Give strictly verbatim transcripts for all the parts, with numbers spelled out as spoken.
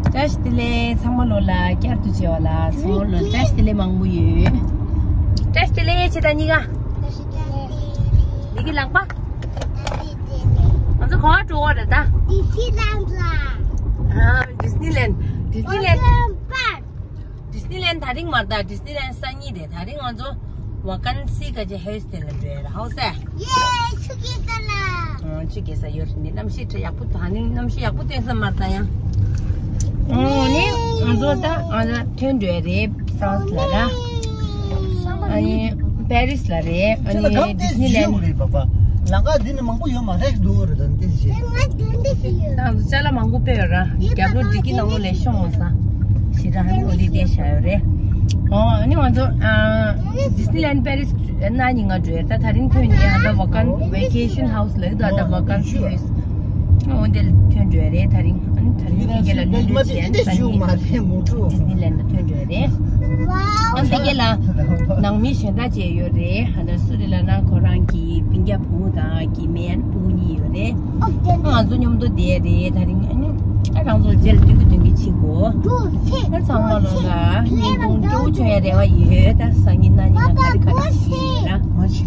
བཀྲ་ཤིས་བདེ་ལེགས། ཚང་མ་ལོ་ལ་བསྐྱར་དུ་མཇལ་བ་ལ་ཚང་མ་ལོ་བཀྲ་ཤིས་བདེ་ལེགས་མང་པོ་ཡོད། བཀྲ་ཤིས་བདེ་ལེགས་ཆེ་ད་གཉིས་ཀ། འདི་གི་ལག་པ། ང་ཚོ་ག་པར་འགྲོ་བ་རེད་ད། ཌི་སི་ལན་ལ། ཨ། ཌི་སི་ལན། ཌི་སི་ལན། Ocean Park. ཌི་སི་ལན་ད་རིང་མ་རེད་ད། ཌི་སི་ལན་སང་ཉིན་རེད། ད་རིང་ང་ཚོ་ཝ་ཀན་སི་ག་ཅི་ཧའུ་སི་དེ་ལ་འགྲོ་ཡ་རེད། ཧའུ་སི། ཡེ། ཆུ་རྐྱལ་ས་ལ། ཨ། ཆུ་རྐྱལ་ས་ཡོད་རེད། འདི་གནམ་གཤིས་ཁྲ་ཡག་པོ། ད་ནི་གནམ་གཤིས་ཡག་པོ་བསྟན་ས་མ་རེད་ད་ཡང་། ཨོ་ནི་ང་ཚོ་ད་ང་ཚོ་ཐོན་འགྲོ་ཡ་རེད། ཧྥ་རན་སི་ལ་ར། ཨ་ནི་པེ་རི་སི་ལ་རེད། ཨ་ནི་ཌི་སི་ནི་ལན། ལམ་ཁ་འདི་ནི་མང་པོ་ཡོད་མ་རེད་འདུག་རེད་ད་འདི་ཞེས། ད་ཅ་ལག་མང་པོ་སྤེལ་ཡོད་ར། རྒྱབ་ལོགས་འགྲིག་གི་ནང་ལོགས་ལས་ཤོང་ས་ཞེ་དྲག་ཧ་ནི་འོ་འདི་བསྡད་བཞག་ཡོད་རེད། ཨོ་ཨ་ནི་ང་ཚོ་ཨ་ཌི་སི་ནི་ལན་པེ་རི་སི་གནངས་ཉིན་ང་འགྲོ་ཡོད། ད་ད་རིང་ཐོན་ནས་ཨ་ད་ཝ་ཀན་ཝེ་ཀེ་ཤན་ཧའུ་སི་ལ་ཡོད། ད་ད་ཝ་ཀན་སི་ཧའུ་སི། འོ་འདི་ལ་ཐོན་འགྲོ་ཡ་རེད། ད་རིང་ཨ་ནི་ད་རིང་ཕ་གི་ལ་ལྷོད་ལྷོད་བྱས་ཨ་ནི་སང་ཉིན་ཌི་སི་ནི་ལན་ལ་ཐོན་འགྲོ་ཡ་རེད། ཨ་ནི་ཕ་གི་ལ་ནང་མི་གཞན་དག་བཅས་ཡོད་རེད། ཨ་ད་སུ་རེད་ལབ་ན་ཁོ་རང་གི་སྤུན་ཀྱག་བུ་མོ་དང་གི་མེན་སྤུ་གུ་གཉིས་ཡོད་རེད། ང་ཚོ་མཉམ་དུ་བསྡད་རེད། ད་རིང་ཨ་ནི་ཨ་རང་ཚོ་རྗེས་ལ་སྟོན་གི་སྟོན་གི་བྱེད་དགོས། ཨ་ཚང་མ་ལོ་ལ་ཉིན་གུང་སྤྲོ་བོ་བྱུང་ཡ་རེ་བ་ཡོད། ད་སང་ཉིན་གནངས་ཉིན་ང་ག་རེ་ག་རེ་བྱེད་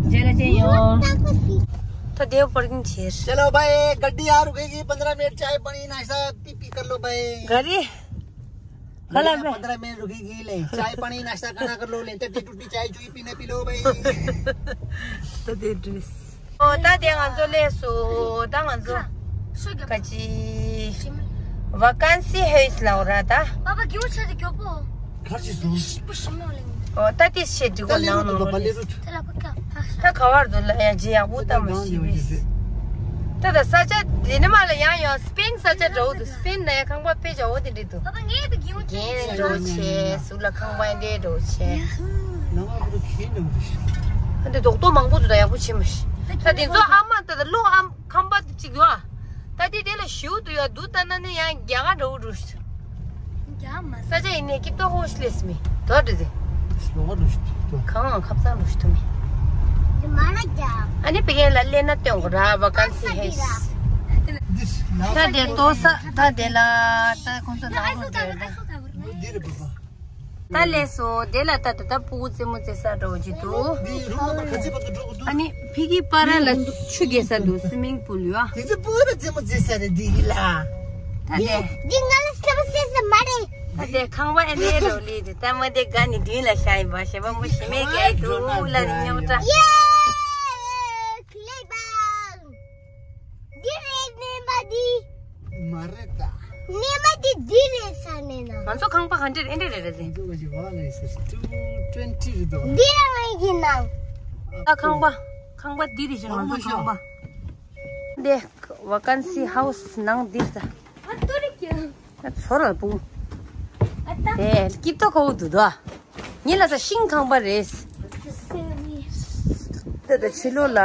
ཡ་རེད་ན། ཡ་རྗེས་ལ་མཇལ་ཡོང་། तो देव parking chair. चलो भाई, गड्डी आ रुकेगी, पन्द्रह मिनट, चाय पानी नाश्ता पी पी कर लो भाई। गाड़ी? भैया, हला बे। पन्द्रह मिनट रुकेगी, ले चाय पानी नाश्ता खाना कर लो, ले टट्टी टुट्टी चाय चुई पीना पी लो भाई। तो दे ड्रेस। ཨོ་ད་དེ་ང་ཚོ་སླེབས་སོང་། ད་ང་ཚོ་ག་ཅི་ཝ་ཀན་སི་ཧའུ་སི་ལབ་ར་ད། पापा क्यों छत क्यों पो? घर से दूर। ཨོ་ད་དེ་ཤེས་འགྲིག་གོ་ནང་ནང་ལོ་ལེ། ད་ག་བར་དུ་ལ་ཡང་རྗེས་ཡག་པོ་ལྟ་མ་ཤེས་པས། ད་ད་ས་ཆ་དེ་ནི་མ་ལ་ཡང་ཡང་སི་པེན་ས་ཆ་འདྲ་བོ་འདུག་སི་པེན་ན་ཡང་ཁང་པ་དཔེ་བྱ་བོ་དེ་འདྲ་འདུག་རྒན་འདྲ་བོ་བྱས་ཟུར་ལ་ཁང་པ་འདྲ་འདྲ་བོ་བྱས། ཨ་འདི་རྡོག་རྡོག་མང་པོ་འདུག་ད་ཡག་པོ་བྱས་མ་ཤེས། ད་དེ་ཚོ་ཨ་མ་ད་ད་ལོ་ཨ་ཁང་པ་དེ་གཅིག་ཡོད་ཨ། ད་དེ་དེ་ལ་ཞུ་དུ་ཡོད་འདུག་ད་ན་ནི་ཡང་རྒྱ་གར་འདྲ་བོ་འདུག་རྒྱ་མ་ས་ཆ་ཡིན་ནའི་སྐྱིད་ཏོ་ཧོ་ཤི་ལེས་མི་དོ་འདྲ་ཟེ། ལོ་ག་འདུག་ཤི་ཐུབ་ཐུབ། གང་ང་ཁབ་ཚང་འདུག་ཤི་ཐུབ་མི། མ་ན་རྒྱ། ཨ་ནི་པེ་གེ་ལ་ལེ་ན་སྟོན་གོ་ར་བ་ཀན་སི་ཧེ་ཤི། ད་དེ་ཏོ་ས་ད་དེ་ལ་ད་ཁོང་ཚོ་ནང་རུ་འགྲོ་ཡོད་ད། འདི་རེད་པ། ད་ལས་སོ་དེ་ལ་ད་ད་ད་སྤུ་གུ་རྩེད་མོ་རྩེ་ས་འགྲོ་གི་འདུག་འདི་རུ་ལ་མ་ག་ཚད་པ་དུ་འགྲོ་གི་འདུག་ཨ་ནི་ཕི་གི་པ་ར་ལ་ཆུ་རྒྱས་ས་འདུག་སི་མིང་པུལ་ཡོད། དེ་ཚོ་སྤུ་གུ་ར་རྩེད་མོ་རྩེ་ས་རེད་འདི་གི་ལ། ད་དེ། འདི་ང་ལ་རྩེད་མོ་རྩེ་ས་མ་རེད། ད་དེ་ཁང་པ་ཨེ་འདྲའི་རོ་ལི་དེ་ད་མ་དེ་དགའ་ནི་མདུན་ལ་ཤ་ཡིན་པ་ཞེ་པ་མོ་ཞི་མེད་རྒྱ་ཡི་འདུག་ལ་ནི་ཉོ་ཏྲ། ཡེ། ཁི་ལེ་པང་། འདི་རེད་ནི་མ་འདི། མ་རེད་ད། ནི་མ་འདི་འདི་རེད་ས་ནི་ན། ང་ཚོ་ཁང་པ་ག་འདྲ་རེད་ཨེ་འདྲ་རེད་རེད་ཟེར། འདི་བ་ཇི་བ་ལ་ཡི་སེ་ཊུ་ཊུ་ཝེན་ཊི་རེད་དོ། འདི་ར་ང་ཡི་ན། ད་ཁང་པ་ཁང་པ་འདི་རེད་ཞེས་ང་ཚོ་ཁང་པ། འདི་ཝ་ཀན་སི་ཧའུ་སི་ནང་འདི་རེད་ད། ཨ་ཏོ་རེད་ཀྱི། ཚོར་བ་སྤུ། ཨ་ད། དེ་སྐྱིད་ཏོ་ཁོ་བོ་འདུག་དོ། ཉིན་ལ་ས་ཤིང་ཁང་པ་རེད། ད་ད་ཕྱི་ལོགས་ལ་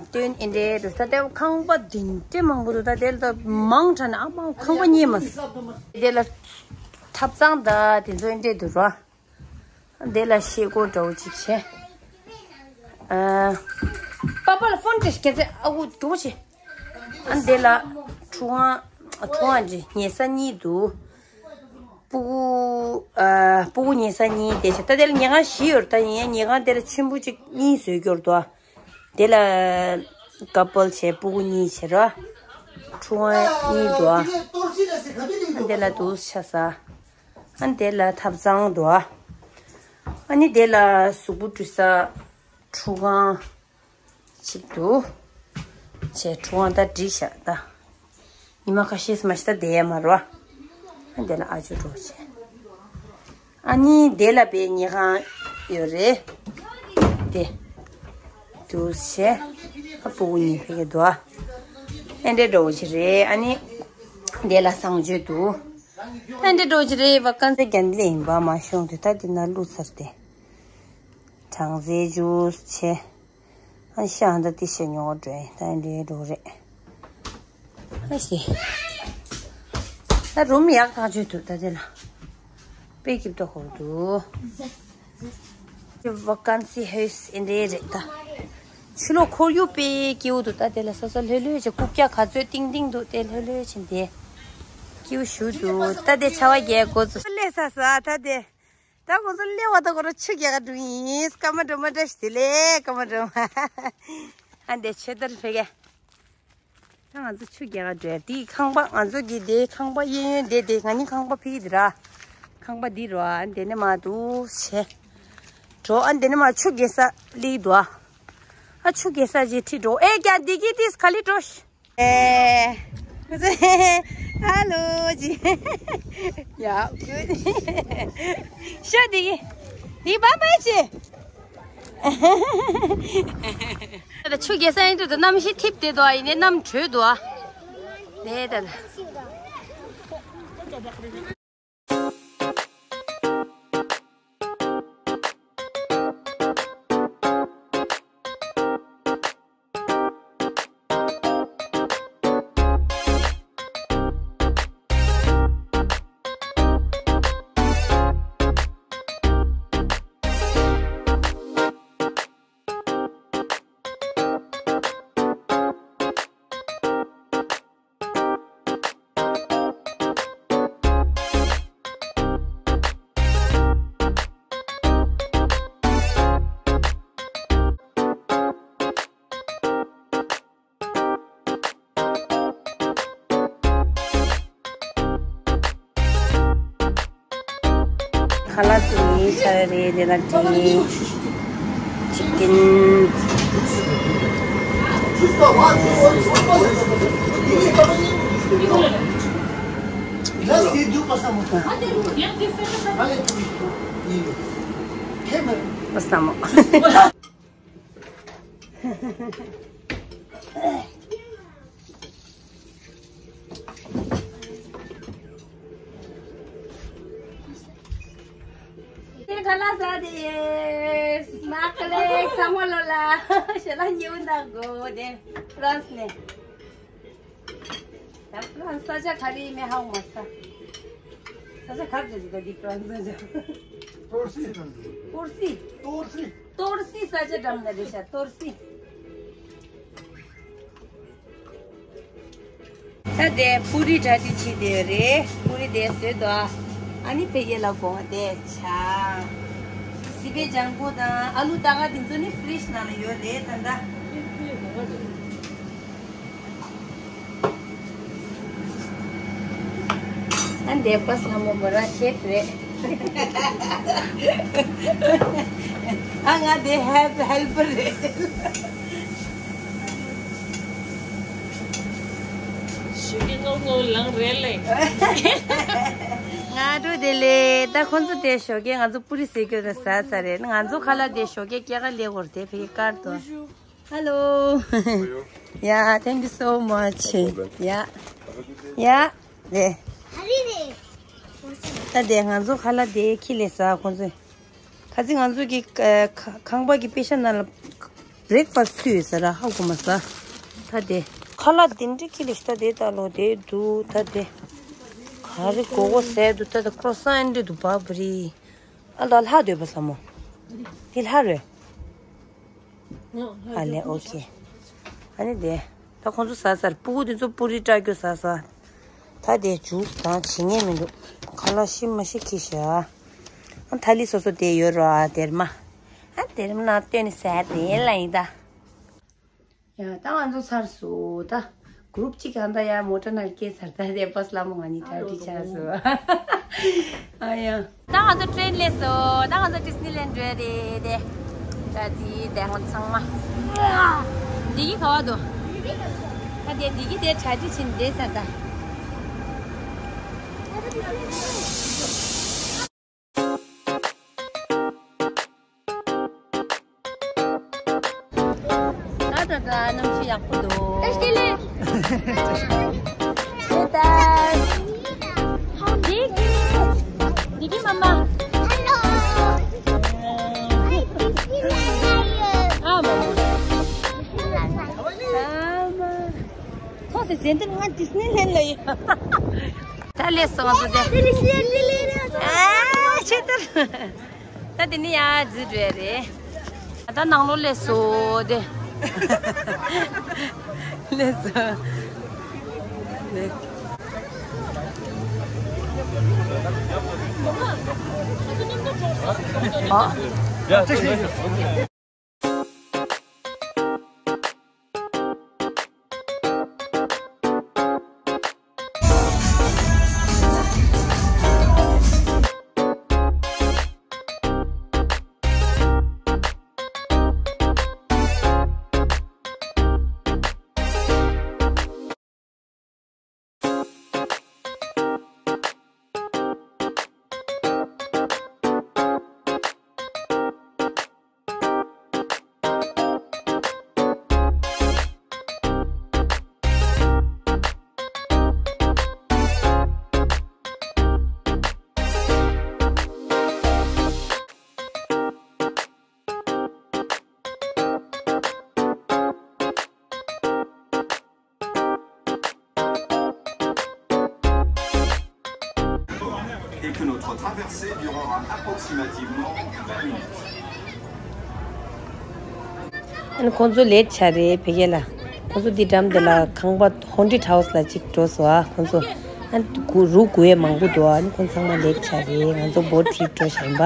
སྟོན་ཨེ་འདྲའི་འདུག་ད་ལྟ་ཁང་པ་འདི་འདྲའི་མང་པོ་འདུག་ད་དེ་ལ་ད་མང་དྲགས་ནས་ཨ་མ་ཁང་པ་རྙེད་མ་སོང་། དེ་ལ་ཐབ་ཚང་ད་དེ་ཚོ་ཨེ་འདྲའི་འདུག་ར། དེ་ལ་ཤེལ་སྒོ་འདྲ་བོ་ཅིག་བྱས། ཨ། པ་པ་ལ་ཕོན་ཏེ་སྐད་ཆ་ཨ་ཁུ་འདྲ་བོ་བྱས། ཨ་དེ་ལ་ཁྲུ་ཝང་ཁྲུ་ཝང་ཅིག་ཉལ་ས་གཉིས་འདུག་སྤུ་གུ། ཨ། སྤུ་གུ་ཉལ་ས་གཉིས་དེ་བྱས། ད་དེ་ལ་ཉལ་ཁང་བཞི་ཡོད་རེད། ད་ཡིན་ཡང་ཉལ་ཁང་དེ་ལ་ཆེན་པོ་ཅིག་གཉིས་བཟོས་རྒྱུ་རེད་དོ། དེ་ལ་ཀ་པལ་བྱས་སྤུ་གུ་གཉིས་བྱས་ར། ཁྲུ་ཝང་གཉིས་འདུག་ཨ། ཨ་དེ་ལ་འདུག་ཆ་ས། ཨ་དེ་ལ་ཐབ་ཚང་འདུག་ཨ། ཨ་ནི་དེ་ལ་གཟུགས་པོ་བཀྲུ་ས་ཁྲུ་ཁང་ཅིག་འདུག་བྱས། ཁྲུ་ཁང་ད་བསྒྲིགས་བཞག་ད། ཉི་མ་ཁ་ཤས་མ་ཤི་ད་བསྡད་ཡ་མ་རེད་བ། ཨ་དེ་ལ་ཨ་ཇོ་འགྲོ་བྱས། ཨ་ནི་དེ་ལ་པའི་ཉལ་ཁང་ཡོད་རེད། དེ། འདུག་བྱས། ཨ་སྤུ་གུ་གཉིས་ཕ་གི་འདུག་ཨ། ཨེ་འདྲའི་འདྲ་བོ་ཅིག་རེད། ཨ་ནི། དེ་ལ་གསང་སྤྱོད་འདུག་ཨེ་འདྲའི་འདྲ་བོ་ཅིག་རེད་བ། ཀན་སེ་རྒྱ་འདི་ལ་ཡིན་པ་མ་ཤོང་དུས་ད་འདི་ན་བླུགས་ཚར་ཏེ། གྲང་ཟས་ཇུས་བྱས། ཨ་ཤ་ཨ་ད་ཏི་ཤ་ཉོ་འགྲོ་ཡིན། ད་ཨེ་འདྲའི་འདྲ་བོ་རེད། ཨ་ཤེ། ད་རུམ་ཡག་ཐག་ཆོད་འདུག་ད་དེ་ལ། དཔེ་སྐྱིད་པོ་ཧོར་འདུག་ཝ་ཀན་སི་ཧའུ་སི་ཨེ་འདྲའི་རེད་ད། ཕྱི་ལོགས་ཁོར་ཡུག་དཔེ་སྐྱིད་པོ་འདུག་ད་དེ་ལ་སོ་སོ་ལྷོད་ལྷོད་བྱས། རྐུབ་བཀྱག་ག་ཚོད་ཏིང་ཏིང་འདུག་དེ་ལྷོད་ལྷོད་བྱས་བསྡད། ཁྱེའུ་ཞུ་འདུག་ད་དེ་ཆ་བ་རྒྱལ་འགོ་ཚུགས་སླེབས་ས་ས་ད་དེ། ད་ཁོང་ཚོ་སླེབས་པ་ད་ཁོ་རང་ཆུ་རྒྱག་ག་འགྲོ་ཡིན། སྐར་མ་སྒྲོལ་མ་བཀྲ་ཤིས་བདེ་ལེགས། སྐར་མ་སྒྲོལ་མ། ཨ་འདི་ཆེ་དར་ཕེ་གེ། ད་ང་ཚོ་ཆུ་རྒྱག་ག་འགྲོ་ཡ། དེའི་ཁང་པ་ང་ཚོ་གི་དེའི་ཁང་པ་གཡས་གཡོན་དེ་དེ་ང་གཉིས་ཁང་པ་ཕེ་གི་དེ་ར། ཁང་པ་འདི་རོ། ཨ་འདི་ནས་མ་འདུག་བྱས། འགྲོ། ཨ་འདི་ནས་མ་ཆུ་རྒྱག་ས་སླེབས་འདུག་ཨ་ཆུ་རྒྱག་ས་ཅིག་ཁྲིད་འགྲོ། ཨེ་ཀྱང་འདི་གི་ཏིས་ག་ལེ་འགྲོ། ཨེ། ཧ་ལོ་ཇི། ཡ། ཤ་འདི་གི། འདི་བམ་བམ་ཅི། ད་ཆུ་རྒྱག་ས་ཡིན་དུས་གནམ་གཤིས་འཐིབས་བསྡད་འདུག་ཨ་ཡིན་ནའི་གནམ་དྲོས་འདུག་ཨ། ནས་ད། ཁ་ལག་དེ་ནི་ཤ་རེ་ནས་ལ་ཏི་ཅི་ཀིན། Pasamos. དེ་ག་ལ་ཟ་དེ། མ་ཀ་ལེ་ས་མོ་ལོ་ལ་ཤ་ལ་ཉེ་བོ་ན་གོ་དེ་ཕ་རན་སི་ནས། ད་ཕ་རན་སི་ས་ཆ་ག་རེ་ཡིན་མིན་ཧ་གོ་མ་སོང་། ས་ཆ་ག་རེ་རེད་ཟེར་ད་འདི་ཕ་རན་སི་ས་ཆ། ཏོར་སི། ཏོར་སི། ཏོར་སི། ཏོར་སི་ས་ཆ་འགྲམ་ན་རེད་ཤག་ཏོར་སི། ད་དེ་པུ་རི་གྲ་སྒྲིག་བྱེད་བསྡད་ཡོད་རེད། པུ་རི་དེ་བཟོས་འདུག་ཨ་ནི་ཕ་གི་ལ་གོང་དེ་ཆ། སི་པན་ལྗང་ཁུ་དང་ཨ་ལུ་ཏག་ཏག་དེ་ཚོ་ནི་ཕི་རིཇ་ནང་ལ་ཡོད་རེད་ད་ལྟ། ཨ་འདས་པ་ས་མོ་མོ་ར་ཤེབ་རེད། ཨ་ང་དེ་ཧེལ་ཧེལ་པར་རེད། ཞོགས་ཀས་ངོ་ངོ་ལངས་རེད་ལེ། ང་འགྲོ་དེ་ལེ། ད་ཁོང་ཚོ་དེ་ཞོགས་ཀས་ང་ཚོ་པུ་རི་ཟེར་གྱི་ཡོད་ས་ས་རེད། ང་ཚོ་ཁ་ལག་དེ་ཞོགས་ཀས་སྐྱེལ་ག་ལེ་བོར་དེ་ཕ་གི་ཀར་དོ། Hello. Yeah, thank you so much. Yeah. Yeah. ད་དེ་ང་ཚོ་ཁ་ལག་དེ་ཁྱི་ལས་ཟ་ཁོང་ཚོས། ཁ་ཚིག་ང་ཚོ་གི་ཁང་པ་གི་པེ་ཤ་ནང་ལ་བྷི་རེག་ཕ་སི་ཊི་ཡོད་ཟེར་ར་ཧ་གོ་མ་ས། ད་དེ་ཁ་ལག་དེ་འདྲ་ཁྱི་ལས་ད་དེ་ད་ལོ་དེ་འདུག་ད་དེ་ག་རེ་གོ་གོ་ཟེར་འདུག་ད་ད་ཁོ་རོ་སན་འདྲ་འདུག་བ་བ་རི། ཨ་ད་ལྷ་འདོད་པ་ས་མོ། དེ་ལྷ་རེད། ཨ་ལེ་ཨོ་ཁེ། ཨ་ནི་དེ། ད་ཁོང་ཚོ་ཟ་ཟར་སྤུ་གུ་དེ་ཚོ་པུ་རི་སྐྲ་རྒྱུ་ཟ་ཟ། ད་དེ་འཇུག་དང་བྱེད་ངེས་མི་འདུག་ཁ་ལག་ཤི་མ་ཤི་ཁི་ཤ། ཨ་ཐ་ལི་སོ་སོ་དེ་ཡོད་རོ་ཨ་དེར་མ། ཨ་དེར་མ་ན་སྟོན་ནི་ཟ་དེ་ལ་ཡིན་ད། ཡ་ད་ང་ཚོ་ཚར་སོང་ད། གུ་རུབ་གཅིག་གང་ད་ཡ་མོ་ཊ་ནང་སྐྱེལ་ཚར་ད་དེ་བྷ་སི་ལ་མོ་ང་གཉིས་གྲ་སྒྲིག་བྱས་སོང་། ཨ་ཡ། ད་ང་ཚོ་ཊེ་རེན་སླེབས་སོང་། ད་ང་ཚོ་ཌི་སི་ནི་ལེན་ཌི་འགྲོ་ཡ་རེད་དེ། ད་ཅི་དེ་ཧོན་ཚང་མ། འདི་གི་ག་བ་འདུག་ད་དེ་འདི་གི་དེ་གྲ་སྒྲིག་བྱེད་འདྲེ་ས་ད། ད་ད་ད་གནམ་གཤིས་ཡག་པོ་འདུག་ད་ལྟ་ལེ། ད་ལྟ། འདི་གི། འདི་གི་མ་མ། ཨ་མ་མ། ཨ་མ། ཐོག་སེ་ཟེན་ཏན་ང་ཌི་སི་ནི་ལེན་ལ་ཡོད། ད་ལེ་སོང་ཚོ་དེ། ཨ་ཆེ་ཏར། ད་དེ་ནི་ཡ་ཛི་རེད་རེད། ད་ནང་ལོགས་ལས་སོ་དེ། ལས་སོ། ལས། ཨ། Et que notre traversée durera approximativement vingt minutes. ཨ་ནི་ཁོང་ཚོ་ལེཊ་ཆགས་རེད་ཕ་གི་ལ། ཁོང་ཚོ་འདི་འགྲམ་དེ་ལ་ཁང་པ་ཧོན་ཊེཌ་ཧའུ་སི་ལ་གཅིག་འགྲོ་སོང་ཨ། ཁོང་ཚོ་ཨ་ནི་རུ་དགོས་ཡས་མང་པོ་འདུག་ཨ་ནི་ཁོང་ཚང་མ་ལེཊ་ཆགས་རེད། ང་ཚོ་བོ་ཊི་ཊི་རིབ་འགྲོ་བཞག་ཡིན་པ།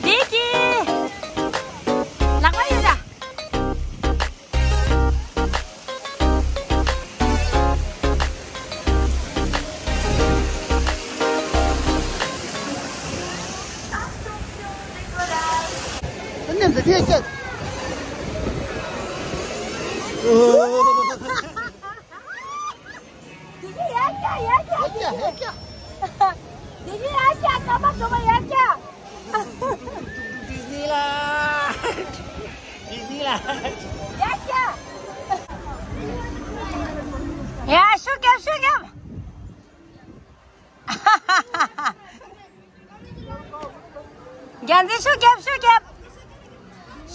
བདེ་སྐྱིད། ལག་པ་ཡོད་ད། དེ་གི་ཡར་རྒྱག་ཡར་རྒྱག་ཡར་རྒྱག་ཡར་རྒྱག་དེ་གི་ཡར་རྒྱག་སྐར་མ་དྲུག་པ་ཡར་རྒྱག Disneyland. Disneyland. ཡར་རྒྱག་ཡ་ཤུགས་རྒྱབ་ཤུགས་རྒྱབ། རྒྱལ་མཚན་ཤུགས་རྒྱབ་ཤུགས་རྒྱབ།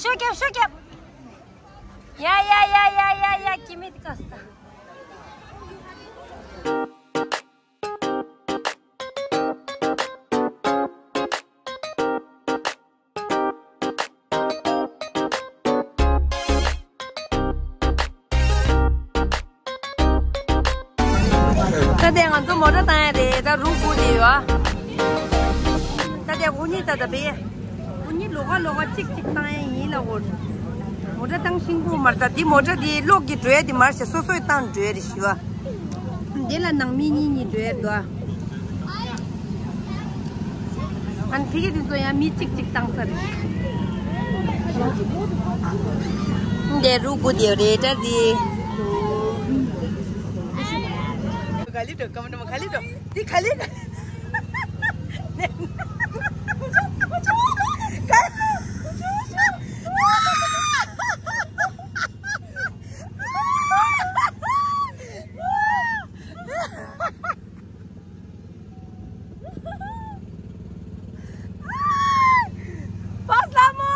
ཤུགས་རྒྱབ་ཤུགས་རྒྱབ། ཡ་ཡ་ཡ་ཡ་ཡ་ཡ་ཀི་མི་དཀའ་ས། ད་དེ་ང་ཚོ་མོ་ཊ་བཏང་ཡ་རེད། ད་རུ་སྒུག་བསྡད་ཡོད། ད་དེ་འུ་གཉིས་ད་ད་བེ། འུ་གཉིས་ལོགས་ཀ་ལོགས་ཀ་གཅིག་གཅིག་བཏང་ཡ་ཡིན་ལ་འོ། མོ་ཊ་བཏང་ཤིང་པོ་མར་ད་འདི་མོ་ཊ་འདི་གློག་གི་འགྲོ་ཡ་འདི་མར་ཞེ་སོ་སོའི་བཏང་འགྲོ་ཡ་རེད་ཞུ་བ། འདི་ལ་ནང་མི་གཉིས་གཉིས་འགྲོ་ཡ་འདུག་ཨ། ཨན་ཕི་གི་དེ་ཚོ་ཡང་མི་གཅིག་གཅིག་བཏང་ས་རེད། འདི་རུ་སྒུག་བསྡད་རེད་ད་འདི། ག་ལེ་འགྲོ་ཀ་མ་འགྲོ་མ་ག་ལེ་འགྲོ་འདི་ག་ལེ་ག་ལེ། པཱས་ལྷ་མོ།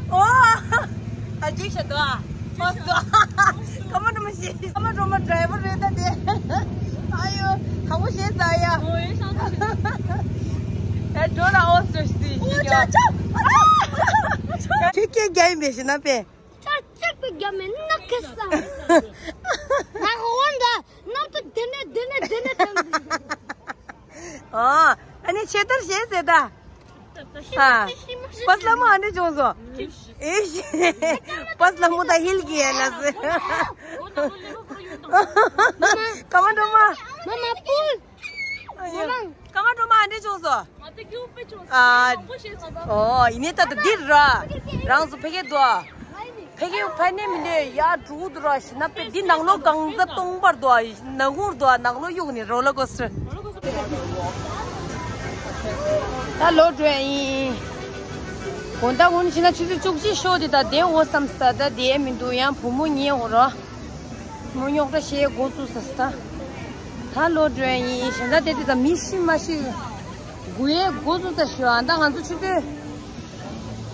ཨོ། ཨ་ཅིག་ཤ་དོ། པཱས་དོ། ཀ་མ་འགྲོ་མ་ཤེས། ཀ་མ་འགྲོ་མ་ཌ་རའི་ཝར་རེད་ད་དེ། ཨ་ཡོ། ཧ་གོ་ཤེས་ས་ཡ། ཨེ་འགྲོ་ལ་ཨོ་སི་ཏོ་ཤི་ཏི། ཁྱོད་སྐད་རྒྱག་ཡིན་པས་ཤི་ན་པས། ཅག་ཅག་པའི་རྒྱ་མེད་ནག་གི་ས། ནག་འོང་ད་ནག་ཏུ་དེ་ནས་དེ་ནས་དེ་ནས་དེ་ནས། ཨ་ནི་ཆེ་ཐར་ཞེས་ཟེར་ད། ཨ། པཱས་ལྷ་མོ་ཨ་ནི་བྱུང་སོང་། ཨེ་ཤི། པཱས་ལྷ་མོ་ད་ཧིལ་གི་ཡ་ལ་ཟེར། ཀ་མ་འགྲོ་མ། མ་མ་པུལ། ཀ་མ་འགྲོ་མ་ཨ་འདྲས་བྱུང་སོང་། ཨ། ཨོ་ཡིན་ནའི་ད་ལྟ་འདིར་ར། རང་ཚོ་ཕ་གིར་འདུག་ཕ་གི་ཕ་ནི་མི་ལེ་ཡ་འགྲོ་འདུག་ར་ཤི་ན་པེ་འདི་ནང་ལོ་གང་ཟ་སྟོང་པར་འདུག་ཨ། ནང་ངུར་འདུག་ཨ། ནང་ལོ་གཡུག་ནི་རོ་ལ་གོ་སི། ད་ལོ་འགྲོ་ཡིན། གོ་ད་གོ་ནི་ཤི་ན་ཆུ་ཚོད་བཅུ་གཅིག་ཤོག་དེ་ད་དེ་འོ་བསམ་སི་ད་ད་དེ་མི་འདུག་ཡང་བུ་མོ་ཉེ་འོ་ར། མོ་རྙོག་དྲ་བཤད་འགོ་བཙུགས་ས་སི་ད། ད་ལོ་འགྲོ་ཡིན་ཤི་ན་དེ་དེ་ད་མི་ཤི་མ་ཤི། དགུ་ཡས་འགོ་བཙུགས་ས་ཤི་ཨ། ད་ང་ཚོ་ཆུ་ཚོད།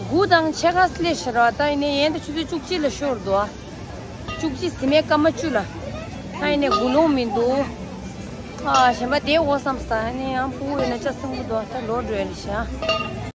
དགུ་དང་ཕྱེད་ཀ་སླེབས་ཤག་ར། ད་ཡིན་ནའི་ཡན་དུ་ཆུ་ཚོད་བཅུ་གཅིག་ལ་ཤོར་འདུག་ཨ། བཅུ་གཅིག་ཟིན་མའི་སྐར་མ་བཅུ་ལ། ད་ཡིན་ནའི་དགུ་ལོང་མི་འདུག་ཨ། གཞན་པ་དེ་འོ་བསམ་ས་ཡིན་ནའི་ཡང་ཕྲུ་གུ་ཡོད་ན་ཅག་སེམས་ཁུར་འདུག་ཨ། ད་ལོ་འགྲོ་ཡ་རེད་ཤག